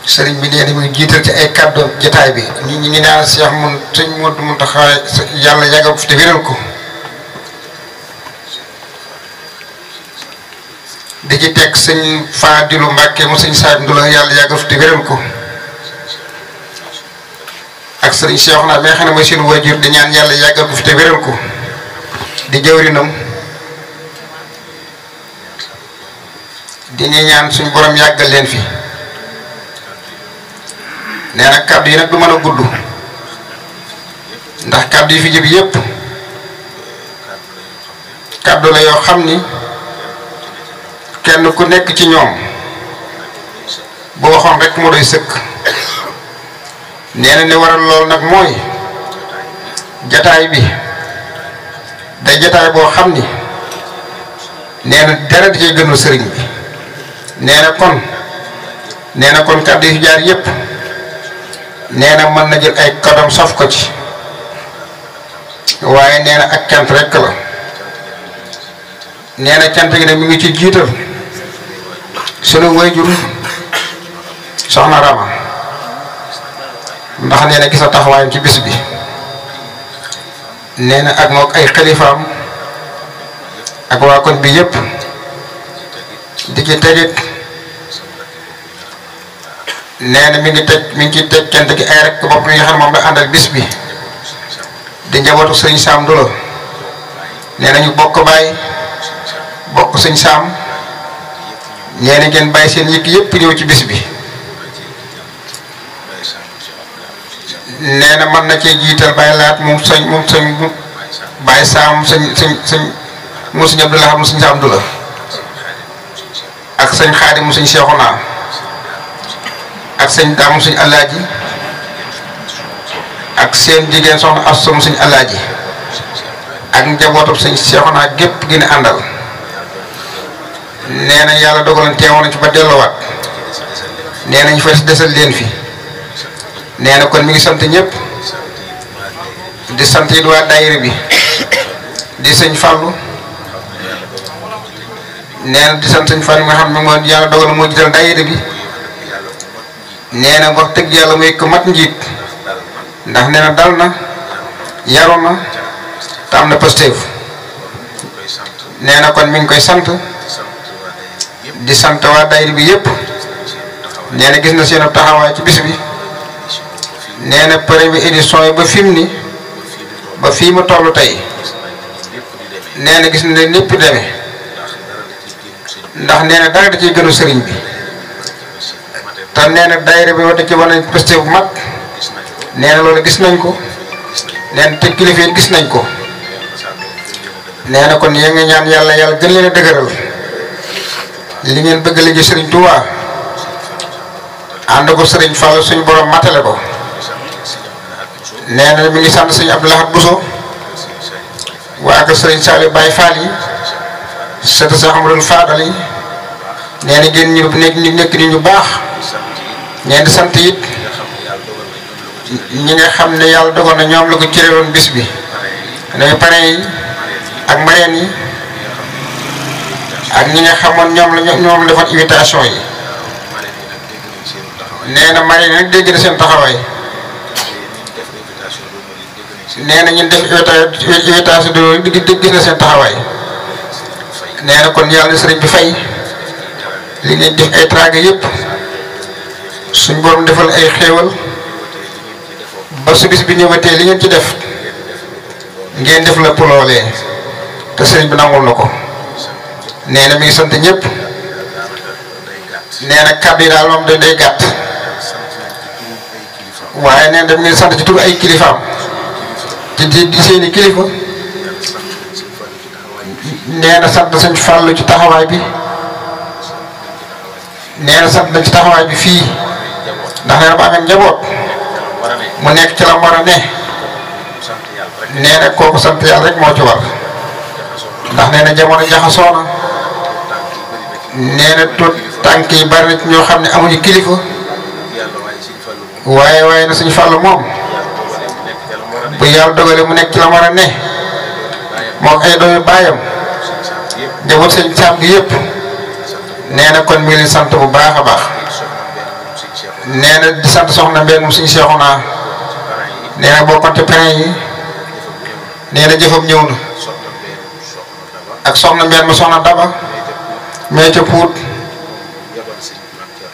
sëriñ bi nee na muy jiital ci ay kàddoom jotaay bi ñu ngi ñaan Cheikh sëñ Modou Mountakha yàlla yàggal fi te wéral ko di ci teg sëñ Fadilou Mbacke mu sëñ Sadio Ndoulo yàlla yàggal fi te wéral ko ak sëriñ Cheikhouna mi nga xam ne mooy seen waajur di ñaan yàlla yàggal ko fi te wéral ko di jawrinam di ñaan suñu borom yàggal leen fi. nee na kàddu yi nag du mën a gudd ndax kàddu yi fi jëm yépp kàddu la yoo xam ni kenn ku nekk ci ñoom bu waxoon rek mu doy sëkk. nee na ni waral lool nag mooy jataay bi day jataay boo xam ni nee na dara di cay gënul sëriñ bi. nee na kon kàddu yi fi jaar yépp nee na mën na jël ay kadam saf ko ci waaye nee na ak cant rekk la. nee na cant gi nag mi ngi ci jiital sunu wayjur soxna Rama ndax nee na gis na taxawaayam ci bis bi. nee na ak mook ay xalifaam ak waa kon bi yépp di ci tegit nee na mi ngi ciy teg cant gi ay rek bopp mi nga xam ne moom la àndal bis bi di njabootu sëñ Sam Ndoulo. nee na ñu bokk bàyyi bokk sëñ Sam nee na ngeen bàyyi seen yëkk yëpp ñëw ci bis bi. nee na mën na cee jiital bàyyi laat moom sëñ bàyyi Sam sëñ mu sëñ Abdoulaye mu sëñ Sam Ndoulo ak sëñ Xaadim mu sëñ Cheikhouna ak sëñ Dame suñ Alaaji ak seen jigéen soxna Assom suñ Alaaji ak njabootu suñ Cheikhouna gépp gi ne àndal. nee na yàlla dogalan teewoon nañ ci ba delloowaat. nee na ñu fa desal leen fi. nee na kon mi ngi sant ñëpp di sant it waa daayira bi di sëñ Fallou. nee na di sant sëñ Fallou nga xam ne moo yàlla dogal moo jiital daayira bi. nee na wax dëgg yàlla muy ko mat njiit ndax nee na dal na yaru na te am na Pastef. nee na kon mi ngi koy sant di sant waa daayira bi yépp. nee na gis na seen taxawaay ci bis bi. nee na première édition yi ba fi mu ni ba fii mu toll tey. nee na gis na ne lépp demee ndax nee na dara da ciy gënu sëriñ bi. te nee na daayira bi wax dëgg ci war nañ Pastef bu mag. nee na loolu gis nañ ko. nee na te kilifa yi gis nañ ko. nee na kon yéen nga ñaan yàlla gën leen a dëgëral li ngeen bëgg liggéey Serigne Touba ànd ko Serigne Fall suñu borom matale ko. nee na mi ngi sant Serigne Abdou Lahad Bousso waa ko Serigne Saliou Baye Fall yi sëtu Cheikh Amadou Fadal yi. nee na ngeen ñu nekk ni ñu baax. ngeen di sant it ñi nga xam ne yàlla dogal na ñoom la ko cërewoon bis bi. ne parrain yi ak marraine yi ak ñi nga xamoon ñoom la defoon invitation yi. nee na marraine yi nag dégg na seen taxawaay. nee na ñun def invitation de gis na seen taxawaay. nee na kon yàlla na sëriñ bi fay li ngeen def ay traga yëpp suñ borom defal ay xéewal ba su bis bi ñëwatee li ngeen ci def ngeen def la pour loolee te sëriñ bi nangul na ko. nee na mi ngi sant ñëpp. nee na kàddu yi daal moom day gàtt waaye nee na daf ngeen sant ci tur ay kilifaam di seeni kilifa. nee na sant sëñ Fallou ci taxawaay bi. nee na sant nañ ci taxawaay bi fii ndax nee na ba amee njaboot mu nekk ci la war a ne. nee na kooku sant yàlla rek moo ci war ndax nee na jamono jaxasoo na. nee na tuut tànk yi bari na ci ñoo xam ne amuñu kilifa waaye na suñu Fallou moom bu yàlla dogalee mu nekk ci la war a ne moo ay doomi baayam njaboot sëñ Sam gi yëpp. nee na kon mi ngi leen sant bu baax a baax. nee na di sant soxna Mbène moom suñu Seexuna nee na bokkoon ci parrain yi nee na jëfam ñëw na ak soxna Mbène ma soxna Daba mais ca Pout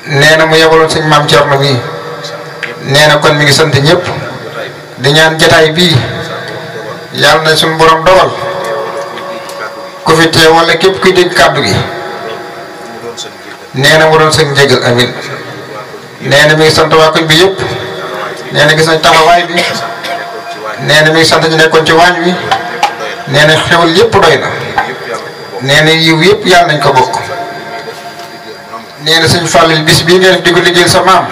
nee na mu yebaloon sëñ maam Thierno bii nee na kon mi ngi sant ñëpp di ñaan jataay bii yàlla na suñu borom dogal ku fi teew wala képp kuy dégg kàddu gi nee na mu doon sëñ njëgal amin nee na mi ngi sant waa koñ bi yëpp nee na gis nañ taxawaay bi nee na mi ngi sant ñu nekkoon ci waañ wi nee na xewal yëpp doy na nee na yiw yëpp yàlla nañ ko bokk nee na sëñ Fallou bis bii ngeen di ko liggéeyal sa maam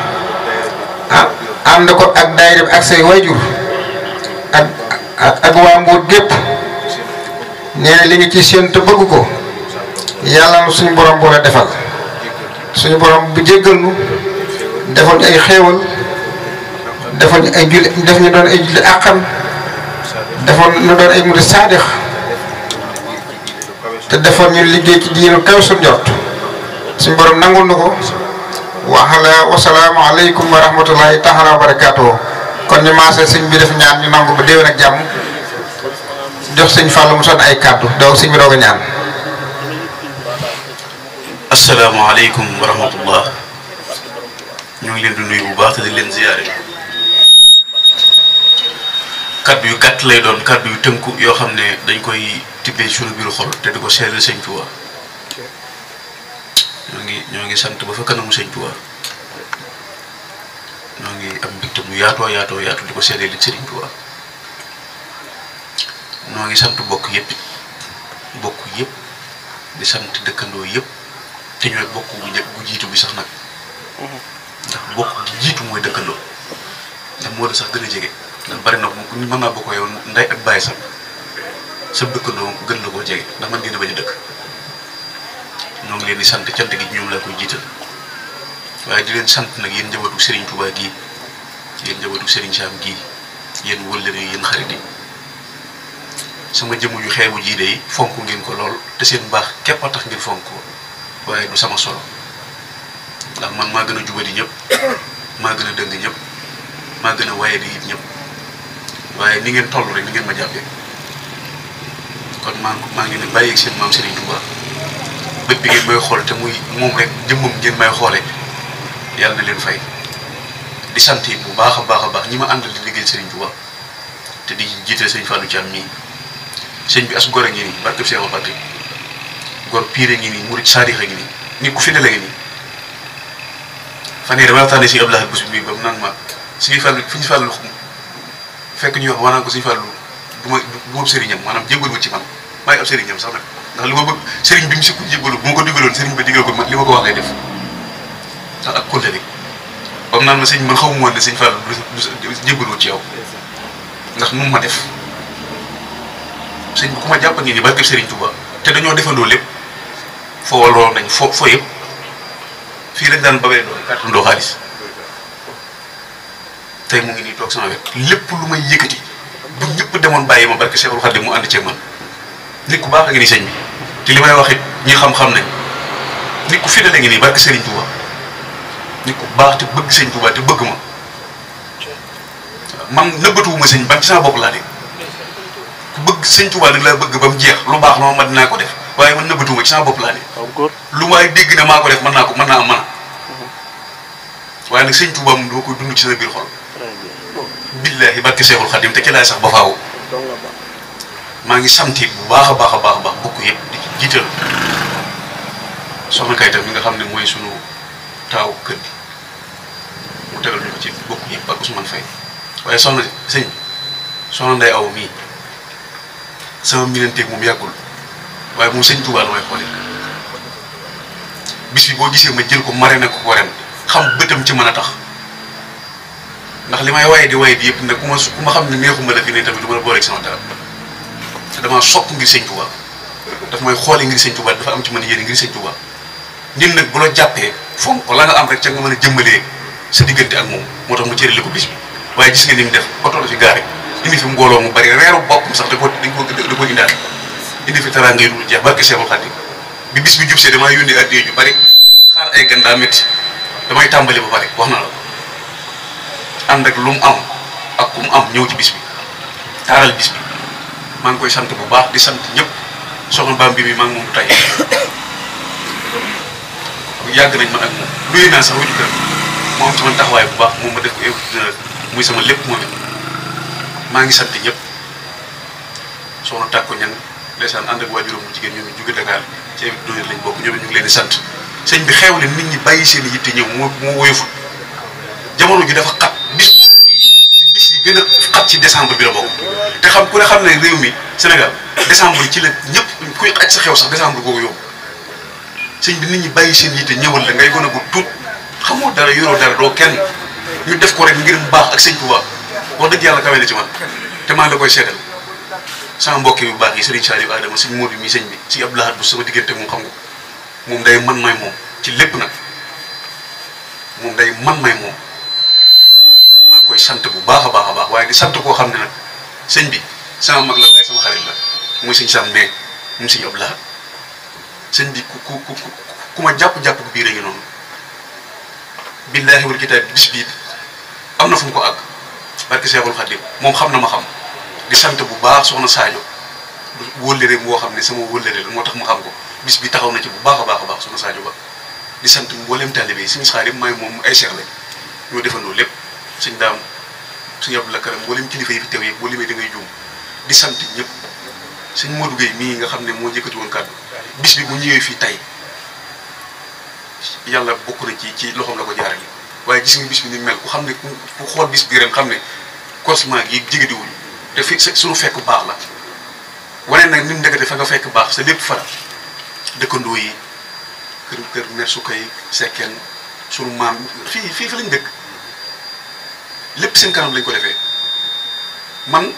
ah ànd ko ak daayira bi ak say wayjur ak waa Mbour gépp nee na li ngi ci seen te bëgg ko yàlla na suñu borom boole defal suñu borom bu jéggal nu defal ñu ay xéewal defal ñu ay julli def ñu doon ay julli àqan defal ñu doon ay murid saadix te defal ñu liggéey ci diinu kaw su njort suñu borom nangul na ko wasalaamu aleykum wa rahmatullahi taala wa barakaatuhu kon ñu maase sëñ bi def ñaan ñu nangu ba déwén ak jàmm jox sëñ Fallou mu sonn ay kàddu doo sëñ bi doog a ñaan. asalaamaaleykum wa rahmatullah ñu ngi leen di nuyu bu baax te di leen ziyaare kaddu yu gàtt lay doon kaddu yu tënku yoo xam ne dañ koy tibbee suñu biiru xol te di ko seedal sëñ Tuubaa ñoo ngi sant ba fa kanamu sëñ Tuubaa ñoo ngi am mbégte mu yaatoo yaatu di ko seedal li sëriñ Tuubaa ñoo ngi sant bokk yëpp di sant dëkkandoo yëpp te ñooy bokk bu jiitu bi sax nag ndax bokk gi jiitu mooy dëkkandoo ndax moo la sax gën a jege ndax bari na mën naa bokk yow ndey ak bàyyi sax sa dëkkandoo gën la koo jege ndax man dina bañ a dëkk ñoo ngi leen di sant cant gi ñoom laa koy jiital waaye di leen sant nag yéen njabootu Serigne Touba gii yéen njabootu Serigne Sam gii yéen wëllëre yéen xarit yi sama jëmm yu xeebu jii de fonk ngeen ko lool te seen mbaax képp a tax ngeen fonk ko waaye du sama solo ndax man maa gën a jubadi ñëpp maa gën a dëng ñëpp maa gën a waaye di it ñëpp waaye ni ngeen toll rek ni ngeen ma jàppee kon maa ngi ne bàyyi ak seen maam Serigne Touba bët bi ngeen may xool te muy moom rek jëmmam ngeen may xoolee yàlla na leen fay di sant yi bu baax a baax ñi ma àndal di liggéey Serigne Touba te di jiital sëñ Fallou Thiam mii sëñ bi as gor a ngi nii barkeb Seexul Xadiim gor piire ngi nii murid saadix a ngi nii nit ku fidèle ngi nii fan yii damay waxtaanee si Abdoulaye Bousso bii ba mu naan ma suñu Fallou fi ñu Fallou fekk ñu wax maanaam ko suñu Fallou du ma sëriñam maanaam jébbal ma ci man maay ab sëriñam sax nag ndax li ma bëgg sëriñ bi mu si ko jébbalu bu ma ko digaloon sëriñ ba digal ko li ma ko wax lay def ndax ak kóllëre ba mu naan ma sëñ man xaw ma woon ne sëñ Fallou du jébbaloo ci yow ndax nu ma def sëñ bi ku ma jàpp ngi ni barkeb Serigne Touba te dañoo defandoo lépp foo waloon nañ foo yëpp fii lañ daan babee doon kàttandoo xaalis tey mu ngi nii toog sama wet lépp lu may yëkkati bu ñëpp demoon bàyyi ma barke Seexul Xadiim mu ànd ceeg man nit ku baax a ngi nii sëñ bi te li may wax it ñi xam-xam nañ nit ku fidèle ngi nii barke Serigne Touba nit ku baax te bëgg sëñ Touba te bëgg ma man nëbbatuwuma sëñ ban ci sama bopp laa de ku bëgg sëñ Touba nag laa bëgg ba mu jeex lu baax la ma dinaa ko def waaye man nëbbatuwuma ci sama bopp laa de lu may dégg ne maa ko def mën naa am mën waaye nag sëñ Touba moom dama koy dund ci sa biir xol billaahi barke Seexul Xadiim te ci laay sax ba faaw maa ngi sant bu baax a baax bokk yëpp di ci jiital soxna Kayta mi nga xam ne mooy sunu taaw kër gi mu tegal ñu ko ci bokk yëpp ak Ousmane Faye waaye soxna sëñ soxna Ndeye Aw mii sama miinanteeg moom yàggul waaye moom sëñ Touba la may xoole bis bi boo gisee ma jël ko mare na ko ren xam bëtam ci mën a tax ndax li may waye di yëpp nag ku ma xam ne neexuma la fi ne tamit du ma la booleeg sama dara te damaa sopp ngir sëñ Touba daf may xoole ngir sëñ Touba dafa am ci mën yéene ngir sëñ Touba nit nag bu la jàppee fonk ko la nga am rek ca nga mën a jëmmalee sa diggante ak moom moo tax mu cërale ko bis bi waaye gis nga ni mu def oto la fi gaare indi fi mbooloo mu bari reeru boppam sax da ko indaale indi fi teraanga yu dul jeex barke Seexul Xadiim bis bi jub see damaa yónnee addiya ju bari xaar ay gan daa métti damay tàmbali ba pare wax na la ànd ak lu mu am ak ku mu am ñëw ci bis bi taaral bis bi maa ngi koy sant bu baax di sant ñëpp soxna Bam bi maa ngi moom tey yàgg nañ man ak moom luy naa sax wuñu kër moom ci man taxawaay bu baax moom ma def ko muy sama lépp moom it maa ngi sant ñëpp soxna Tàkko ñan ndeysaan ànd ak waajuram mu jigéen ñoom ñu jóge Dakar ci évite donné lañ bokk ñoom ñu ngi leen di sant sëñ bi xew leen nit ñi bàyyi seen yitte ñëw moo woyoful jamono ji dafa xat bis bii ci bis yi gën a xat ci décembre bi la bokk te xam ku ne xam ne réew mi Sénégal décembre ci la ñëpp kuy aj sa xew sax décembre googu yóbbu sëñ bi nit ñi bàyyi seen yitte ñëwal la ngay gën a bu tuut xamoo dara yoroo dara doo kenn ñu def ko rek ngir mu baax ak sëñ Tuubaa wax dëgg yàlla kawe na ci man te maa ngi la koy seetal sama mbokk yu baax yi Serigne Saliou Adama sëñ Modou mi sëñ bi si Abdou Lahad bu sama diggante moom xam nga moom day man may moom ci lépp nag moom day man may moom maa ngi koy sant bu baax a baax a baax waaye di sant koo xam ne nag sëñ bi sama mag la waaye sama xarit la muy sëñ Sam mais mu sëñ Abdou Lahad sëñ bi ku ma jàpp-jàpp bu biir a ngi noonu billaahi wal kitaab bis bii am na fu mu ko àgg barke Seexul Xaadim moom xam na ma xam di sant bu baax soxna Sadio wóllëre moo xam ne sama wóllëre la moo tax ma xam ko bis bi taxaw na ci bu baax a baax a baax soxna Sadio ba di sant mboolem taalibe yi suñu xaarim maay moom ay seex lañ ñoo defandoo lépp suñ daam suñu Abdou la Karam mboolem kilifa yi fi teew yëpp boo limee da ngay juum di sant ñëpp suñ Modou Gueye mii nga xam ne moo jëkkati woon kàddu bis bi bu ñëwee fii tey yàlla bokk na ci loxoom la ko jaarale waaye gis nga bis bi ni mel ku xam ne ku xool bis bi ren xam ne cosement yi jigadiwuñu te fi suñu fekk baax la wane nag ni mu ndekete fa nga fekk baax sa lépp fara dëkkandoo yi kër mer su koy sekkeen suñu maam fii fa lañ dëkk lépp seen kanam lañ ko defee man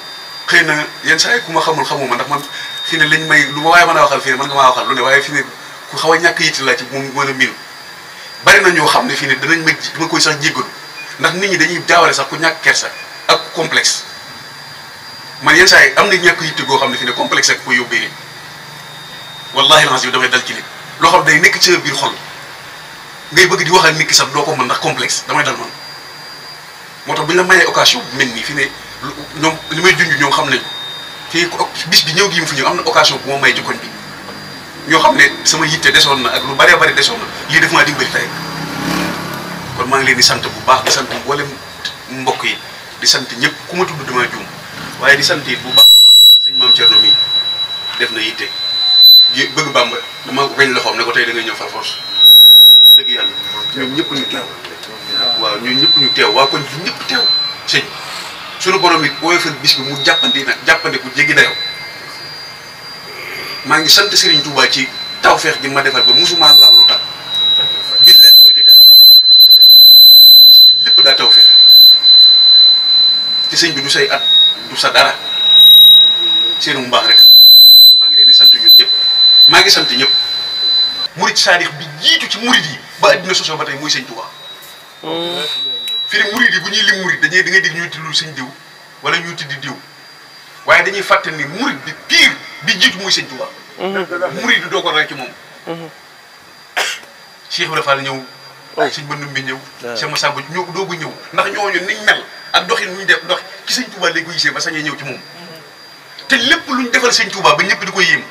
xëy na yenn saa yi ku ma xamuma ndax man fi ne lañ may lu ma waaye mën a waxal fii ne mën nga maa waxal lu ne waaye fi ne ku xaw a ñàkk yitte laa ci moom mën a miin bari na ñoo xam ne fii ne danañ ma koy sax jéggalu ndax nit ñi dañuy jaawale sax ku ñàkk kersa ak complexe man yenn saa yi am na ñàkk yitte goo xam ne fi ne complexe ak ko yóbbee nit wallahi alazim damay dal ci nit loo xam day nekk ci sa biir xol ngay bëgg di wax ak nit ki sax doo ko mën ndax complexe damay dal man moo tax bu ñu la mayee occasion bu mel nii fi ne ñoom li may junj ñoom xam nañ fii bis bi ñëw gi mu fi ñëw am na occasion bu ma may ci koñ bi ñoo xam ne sama yitte desoon na ak lu bëree bëri desoon na lii def maa dimbali tey kon maa ngi leen di sant bu baax di sant mboolem mbokk yi di sant ñëpp ku ma tudd damaa juum waaye di sant it bu baax a baax sëñ Maam Thierno mii def na yitte bëgg Bàmba dama weñ loxoom ne ko tey da ngay ñëw far force dëgg yàlla ñoom ñëpp ñu teew waaw ñun ñëpp ñu teew waa koñ bi ñëpp teew sëñ suñu borom it woyofal bis bi mu jàppandi nag jàppandi ku jéggi dayoo maa ngi sant Serigne Touba ci tawfeex gi ma defal ba musuma laal lu tax billahi wal kitaab bis bi lépp daa tawfeex ci sëñ bi du say at du sa dara seenu mbaax rek kon maa ngi leen di sant ñun ñëpp maa ngi sant ñëpp murid saadix bi jiitu ci murid yi ba addina sosoo ba tey muy sëñ Touba fi ne murid yi bu ñuy lim murid da ngay dégg ñuy tudd sëñ diw wala ñuy tuddi diw waaye dañuy fàtte ni murid bi pire bi jiitu muy sëñ Touba murid doo ko rey ci moom Cheikh Ibrahima Fall ñëw sëñ Bandum bi ñëw sama sàmba ñëw doogu ñëw ndax ñooñu niñ mel ak doxin ñu def dox ci sëñ Touba léegi ko gisee ba sañee ñëw ci moom te lépp luñ defal sëñ Touba ba ñëpp di ko yéem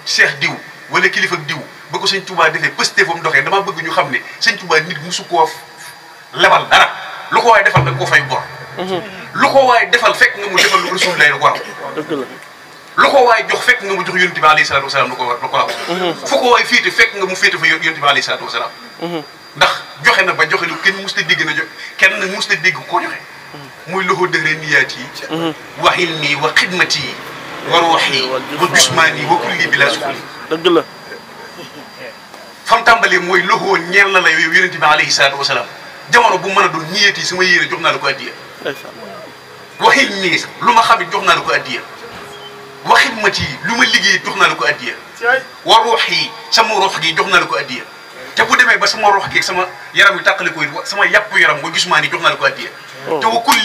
Cheikh diw wala kilifa diw ba ko sëñ Touba defee pëste fa mu doxee damaa bëgg ñu xam ne sëñ Touba nit musu koo lebal dara lu ko waaye defal da nga ko fay bor lu ko waaye defal fekk nga mu defal lu rasul lay la ko raw lu ko waaye jox fekk nga mu jox yonent bi alayhi salaatu wasalaam lu ko raw fu ko waaye féete fekk nga mu féete fa yonent bi alayhi salaatu wasalaam ndax joxe na ba joxe lu kenn musta dégg na joxe kenn musta dégg koo joxe muy loxo dëre niyaat yi wa hilmi wa xidmati yi wa ruuxi wa jusmaani wa kulli bi laa sukuli dëgg la fam tàmbalee mooy loxo ñeel na la yow yonent bi alayhi salaatu wasalaam jamono bu mën a doon niyat yi sama yéene jox naa la ko addiya waxil nii lu ma xamit jox naa la ko addiya wa xidmati yi lu ma liggéey jox naa la ko addiya wa ruux yi sama ruux gi jox naa la ko addiya te bu demee ba sama ruux gi sama yaram yi tàqale ko sama yàpp yaram wa gismaa ni jox naa la ko addiya te wa kul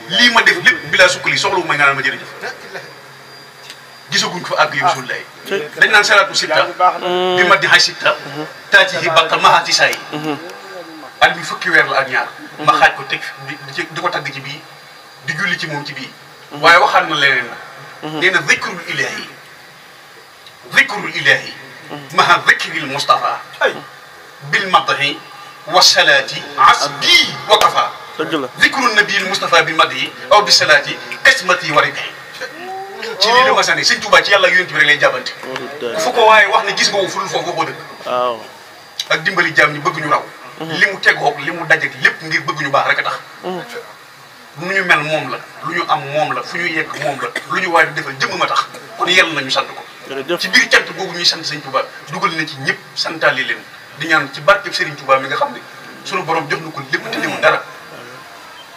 lii ma def lépp bilaa sukkali soxla may nga naan ma jërëjëf gisaguñ ko fa àgg yu Rasulullaay dañ naan salaatu sitta bi ma di xay sitta taati yi baqal maxaati saa yi at mi fukki weer la ak ñaar ma xaaj ko teg di ko tagg ci bii di julli ci moom ci bii waaye waxaat na leneen nag nee na zikrul ilahi maha zikril Mustafa bil madhi wa salaati asbi wa kafa zikrul nabil Mustafa bil madhi aw bi salaati kasmati wa ribi ci lii la ma sànni sëñ Tuubaa ci yàlla yonent bi rek lay jàbbante fu ko waaye wax ne gis nga ko ful foofu waxoo dëgg ak dimbali jaam ñi bëgg ñu raw li mu tegoog li mu dajeg lépp ngir bëgg ñu baax rek a tax lu ñu mel moom la lu ñu am moom la fu ñu yegg moom la lu ñu waaye defal jëmm ma tax kon yell na ñu sant ko ci biir cant googu ñuy sant sëñ Tuubaa dugal na ci ñëpp santaale leen di ñaan ci barkeb Serigne Touba mi nga xam ne sunu borom jox na ko lépp te liwul dara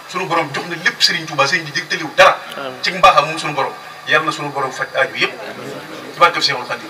sunu borom jox na lépp Serigne Touba sëñ bi jëg te liwul dara ci mbaaxam moom sunu borom yàlla na sunu borom faj aaju yëpp ci barkeb Seexul Xadiim